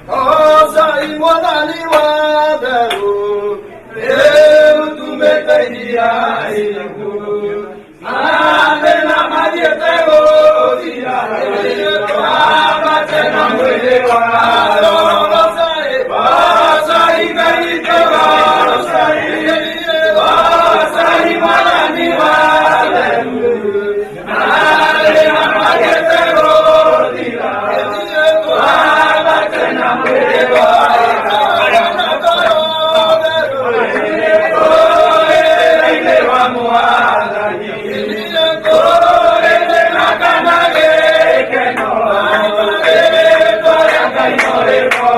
Goocai Mwathani wa theru, rĩu tumĩte iria iraihu, mathĩna mathiĩte gũthira, twambate na mwĩrĩ wa roho. Goocai, goocai Ngai witũ, goocai, goocai Mwathani wa theru, mathĩna mathiĩte gũthira, twambate na mwĩrĩ wa Ũrĩra-inĩ wa Mwathani, kũrĩ thĩna kana gĩkeno, rĩĩtwa rĩa Ngai no rĩgoocwo.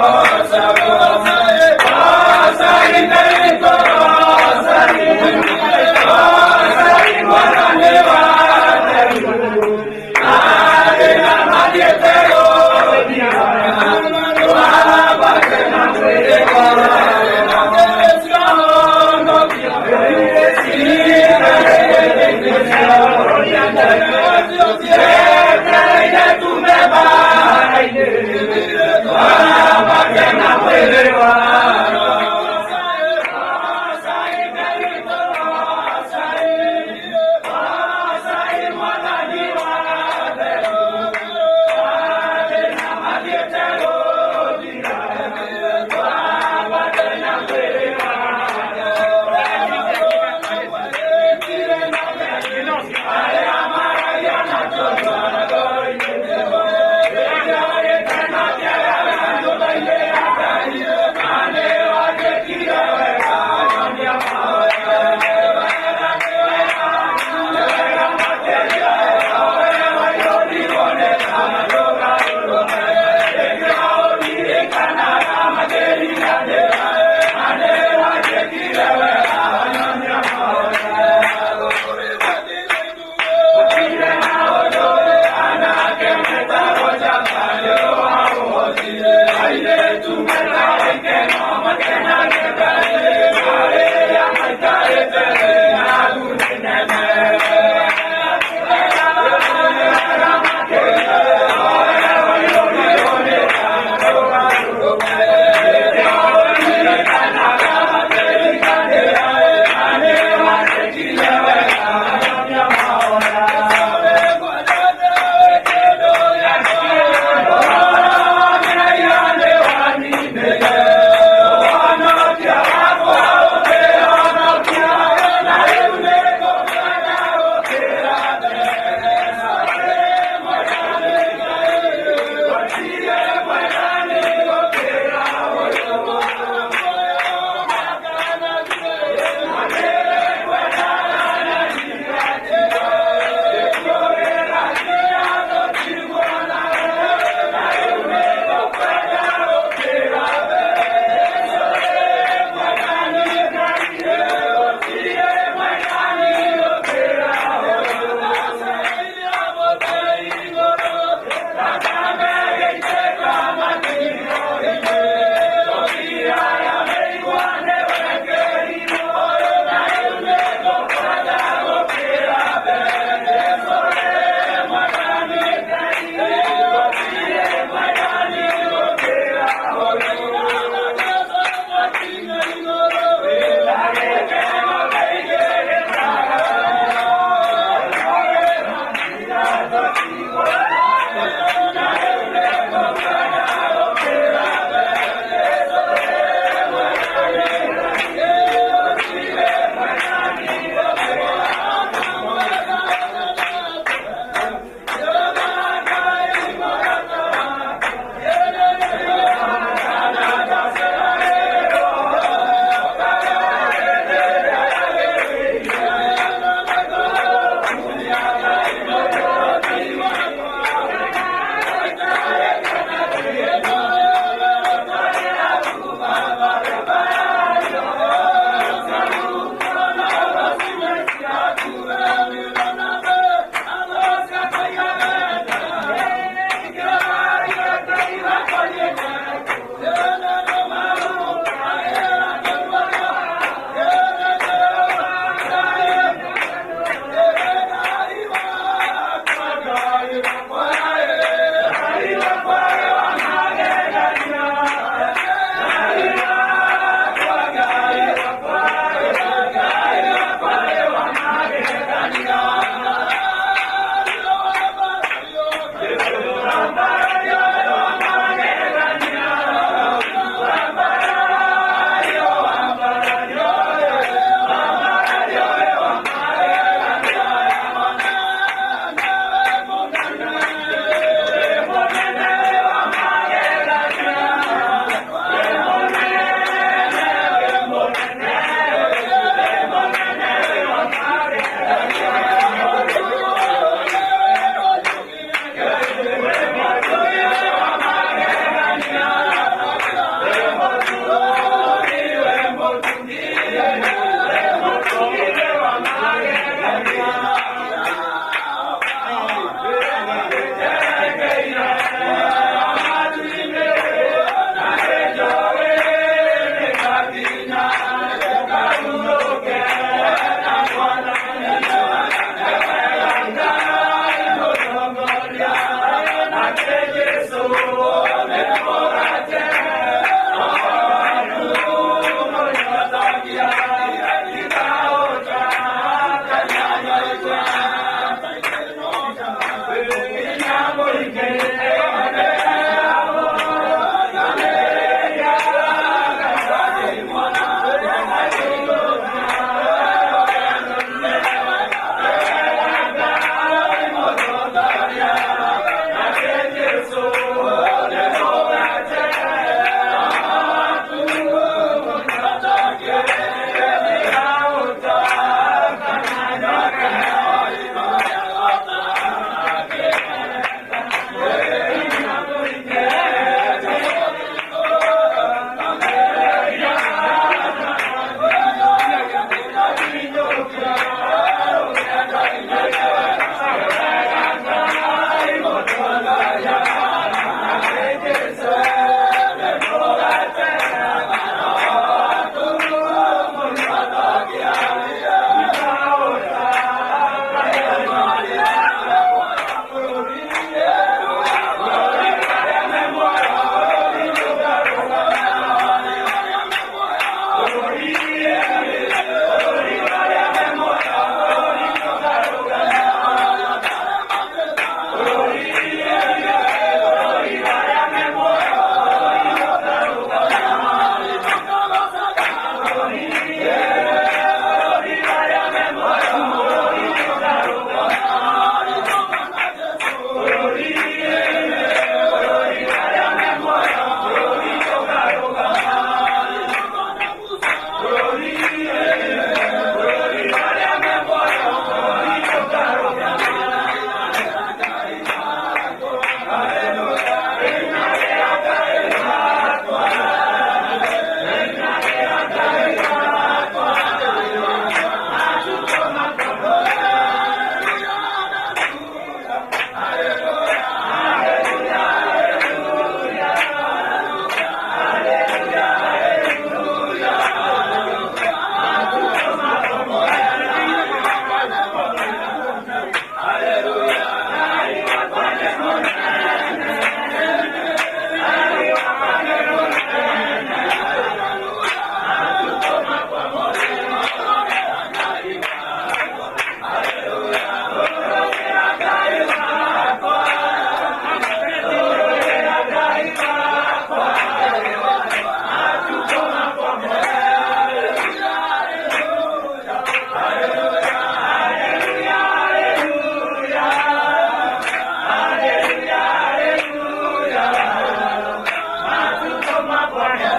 Amen.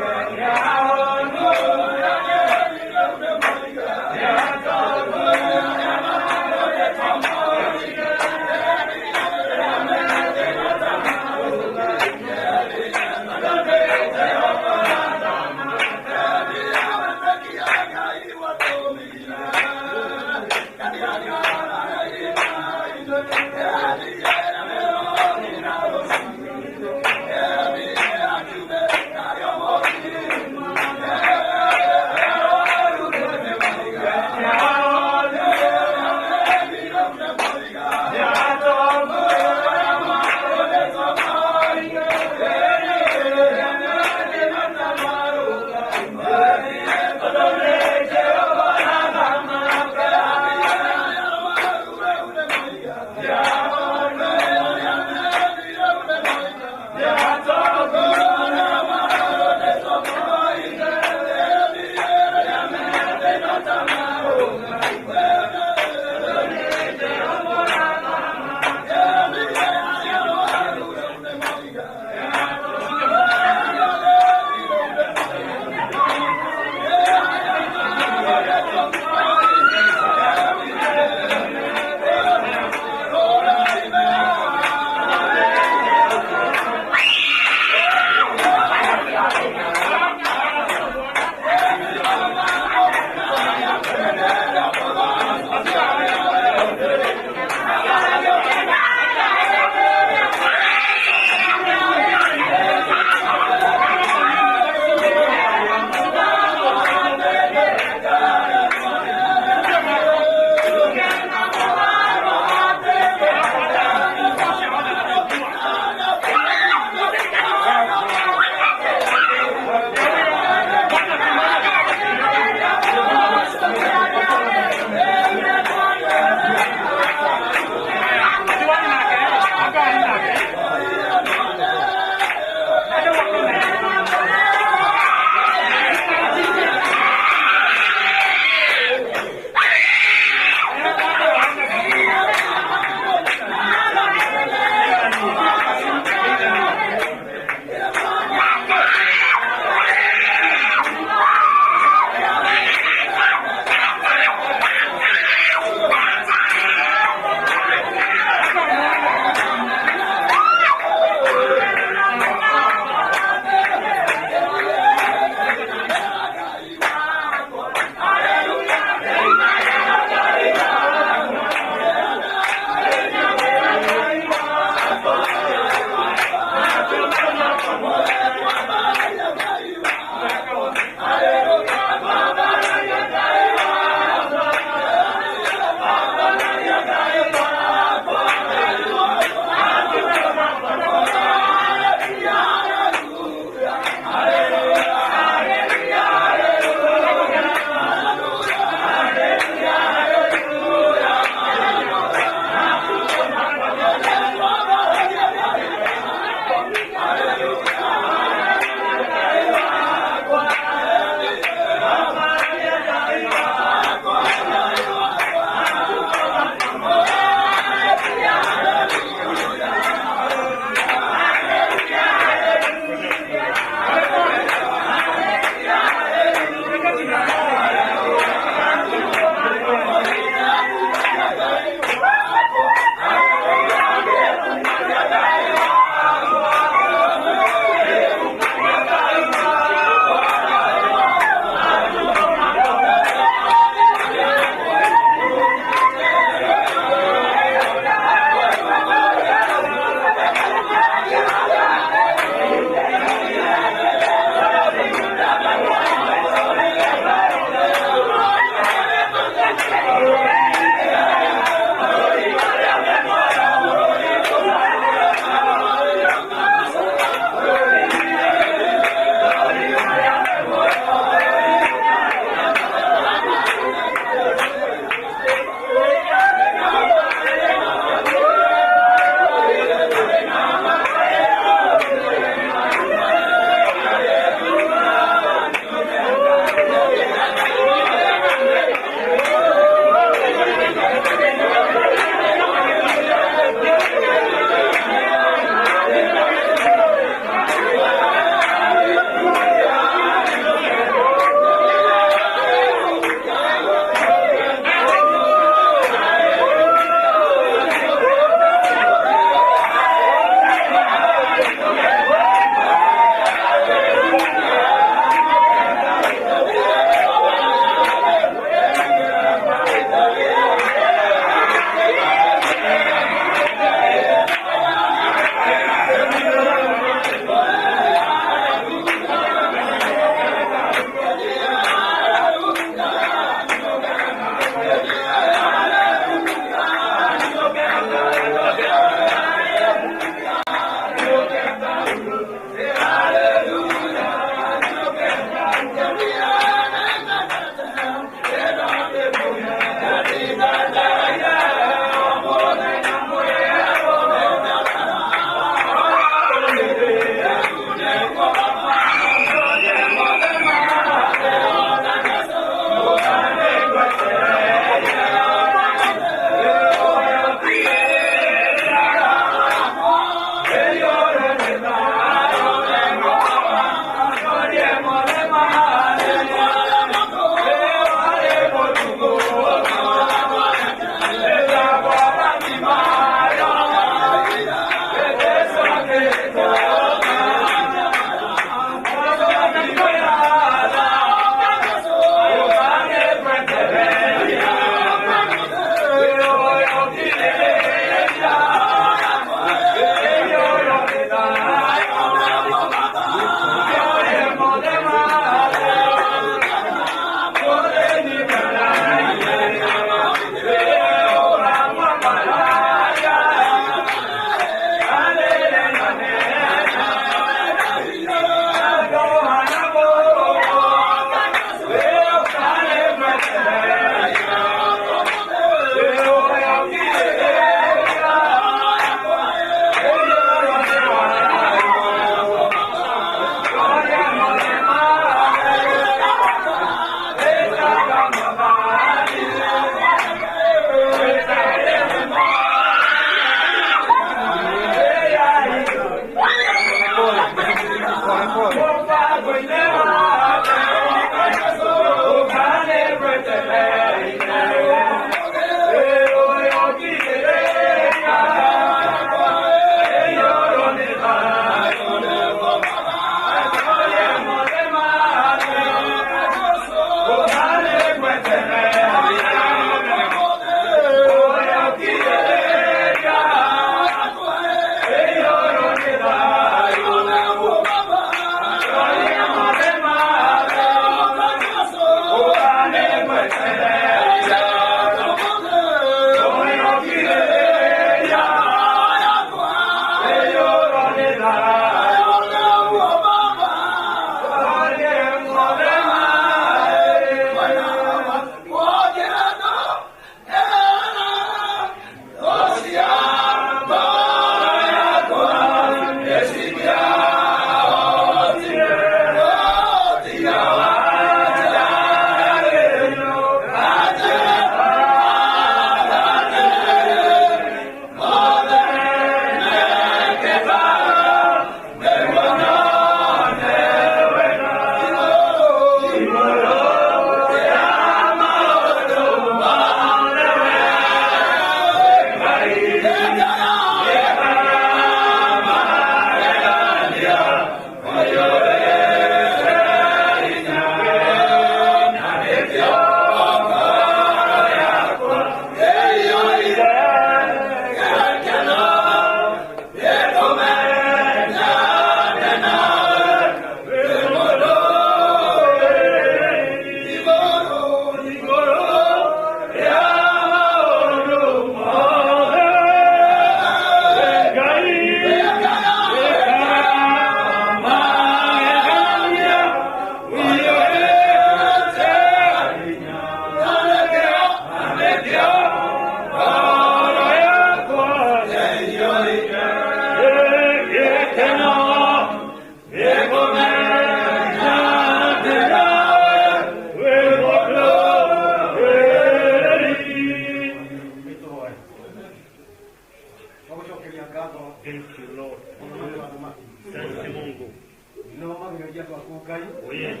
Maku Ngai. Oh yes.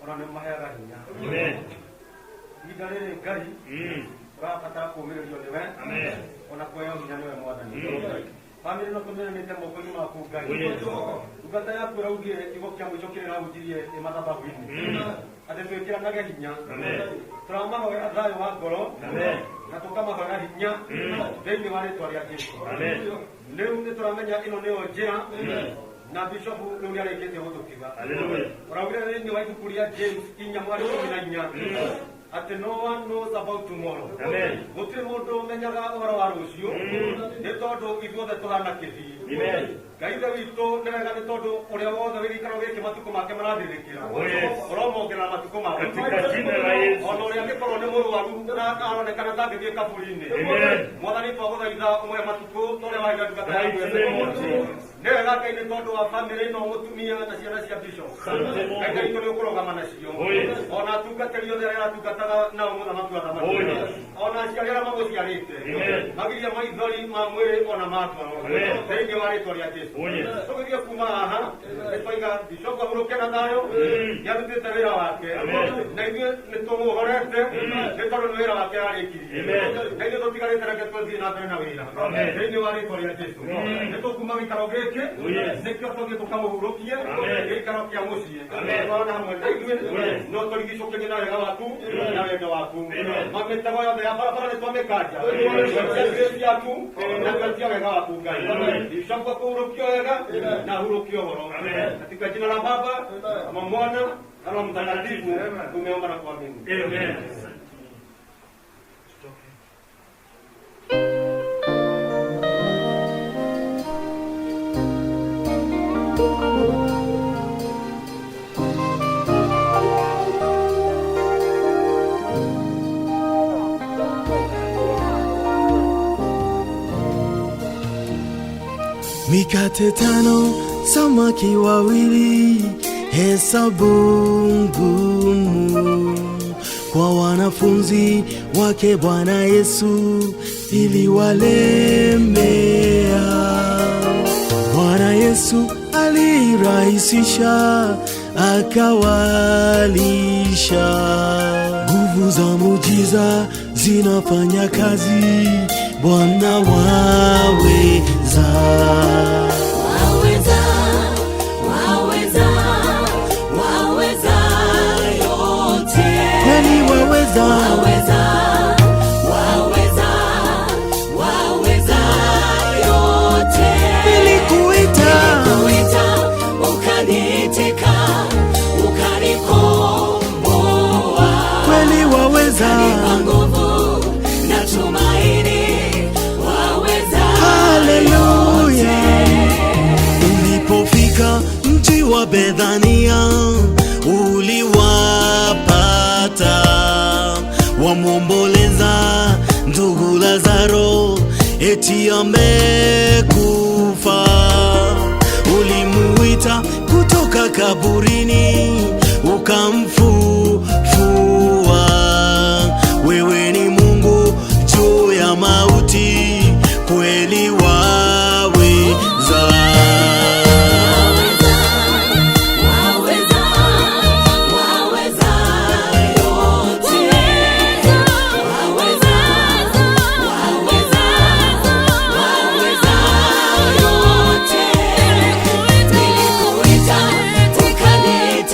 Ona nĩ maheaga hinya. Amen. Ihinda rĩrĩ Ngai ũrabatara kũũmĩrĩrio nĩwe. Amen. Ona kũheo hinya nĩwe Mwathani. Bamĩrĩ no tũmĩranĩte moko-inĩ maku Ngai. Oh yes. Ndungata yaku ĩraugire kiugo kĩa mũico kĩrĩa ĩrahunjirie ĩ mathabahu-inĩ atĩ twĩkĩranage hinya. Amen. Tũramahoera thayũ wa ngoro. Amen. Na tũkamahoera hinya thĩinĩ wa rĩtwa rĩa Jesũ. Amen. Rĩu nĩ tũramenya ĩno nĩyo njĩra na bishopu rĩu nĩarĩkĩtie gũtũtiga. Hallelujah. Ũraugire thĩinĩ wa ibuku rĩa James 4:14 atĩ no one knows about tomorrow. Amen. Gũtirĩ mũndũ ũmenyaga ũhoro wa rũciũ nĩ tondũ ithuothe tũhana kĩbii. Amen. Ngai ithe witũ nĩ wega nĩ tondũ ũrĩa wothe wĩ gĩikaro gĩkĩ matukũ make marathirĩkĩra. Oh yes. Ũromongerera matukũ make. Katika jina la Yesu. Ona ũrĩa angĩkorwo nĩ mũrwaru na aronekana ndangĩthiĩ kaburi-inĩ. Amen. Mwathani twagũthaitha ũmũhe matukũ ta ũrĩa waheire ndungata yaku Mighty name of Jesus. Nĩ wega Ngai nĩ tondũ wa bamĩrĩ ĩno mũtumia na ciana cia bishop. Asante Mungu. Ngai witũ nĩ ũkũrũgama nacio. Oh yes. Ona atungatĩri othe arĩa aratungataga nao mũthamaki wa thamaki. Oh yes. Ona aciari arĩa mamũciarĩte. Amen. Magiria maithori ma mwĩrĩ ona ma ngoro. Amen. Thĩinĩ wa rĩtwa rĩa Jesũ. Oh yes. Tũgĩthiĩ kuma haha nĩ twaiga bishop ahurũke na thayũ nĩarutĩte wĩra wake. Amen. Na ithuĩ nĩ tũmũhorete nĩ tondũ nĩ wĩra wake arĩkirie. Amen. Na ithuĩ tũtigarĩte reke tũthiĩ na mbere na wĩra. Amen. Thĩinĩ wa rĩtwa rĩa Jesũ. Nĩ tũkuma gĩikaro gĩkĩ Oh yes. nĩkĩo tũthiĩ tũkamũhurũkie Amen. gĩikaro kĩa mũciĩ. Amen. Twana hamwe na ithuĩ Oh yes. no tũrigicũkĩrie na wega waku na wendo waku. Amen. Mamĩtego yothe ya barabara nĩ twamĩkanja. Amen. Twetia ciaku na twetia wega waku Ngai. Amen. Bishop akũhurũkio wega na ahurũkio ũhoro. Amen. Katika jina la Baba na Mwana na Roho Mtakatifu tumeomba na kuamini. Amen. Mikate 5, samaki 2, hesabu ngumu kwa wanafunzi wake Bwana Yesu iliwalemea. Bwana Yesu alirahisisha akawalisha. Nguvu za muujiza zinafanya kazi, Bwana waweza. Waweza, waweza, waweza yote. Kweli waweza. Waweza, waweza, waweza yote. Nilikuita. Nilikuita, ukaniitika, ukanikomboa. Kweli waweza. Ukanipa nguvu na tumaini, waweza Haleluya. yote. Ulipofika mji wa Bethania, uliwapata wamwomboleza ndugu Lazaro, eti amekufa. Ulimuita kutoka kaburini, ukamfufua. Wewe ni Mungu juu ya mauti, kweli waweza. Waweza, waweza yote. Waweza, waweza, waweza yote. Nilikuita, ukaniitika,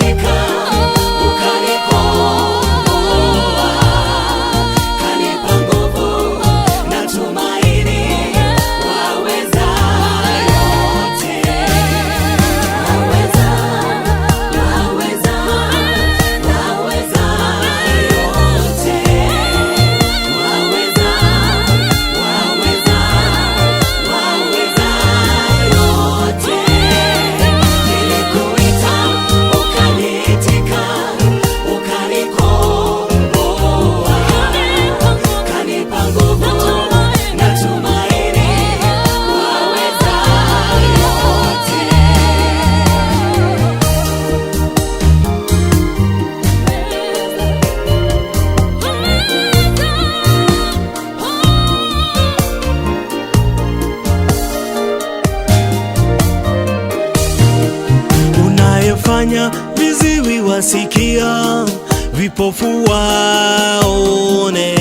Viziwi wasikia, vipofu waone,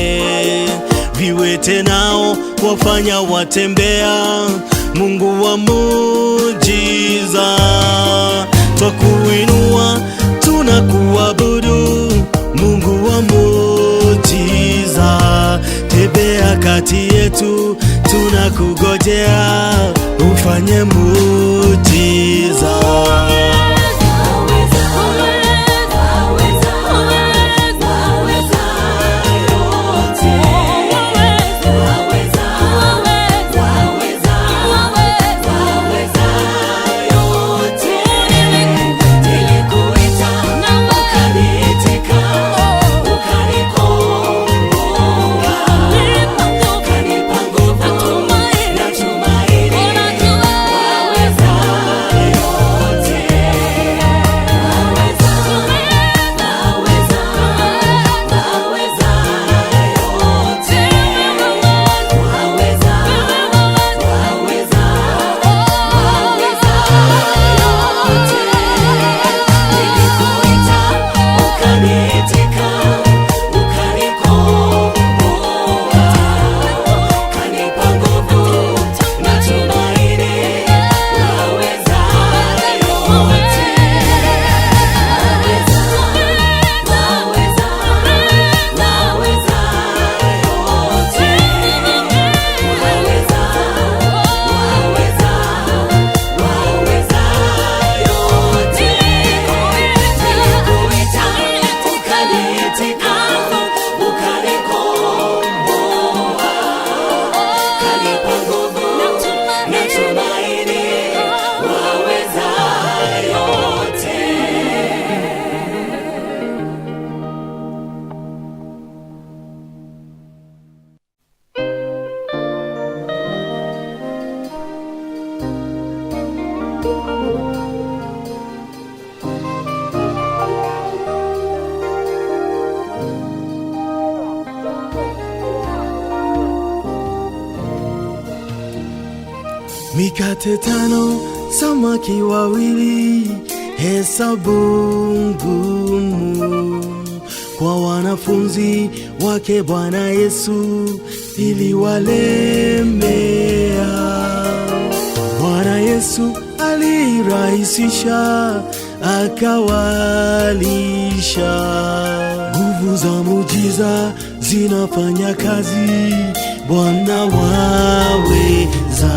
viwete nao wafanya watembea. Mungu wa muujiza, twakuinua, tunakuabudu. Mungu wa muujiza, tembea kati yetu, tunakugojea ufanye muujiza. Waweza, waweza, waweza yote. Waweza, waweza, waweza yote. Nilikuita ukaniitika, ukanikomboa, ukanipa nguvu na tumaini. Waweza yote. Waweza, waweza, waweza yote. Waweza, waweza, waweza yote. Nilikuita ukaniitika, ukanikomboa, ukanipa nguvu na tumaini. Waweza yote. Waweza, waweza, yote. Waweza, waweza, waweza yote. Nilikuita ukaniitika, ukanikomboa, ukanipa nguvu na tumaini. Waweza yote. Mikate tano, samaki wawili, hesabu ngumu kwa wanafunzi wake Bwana Yesu iliwalemea. Bwana Yesu alirahisisha, akawalisha. Nguvu za muujiza zinafanya kazi, Bwana waweza.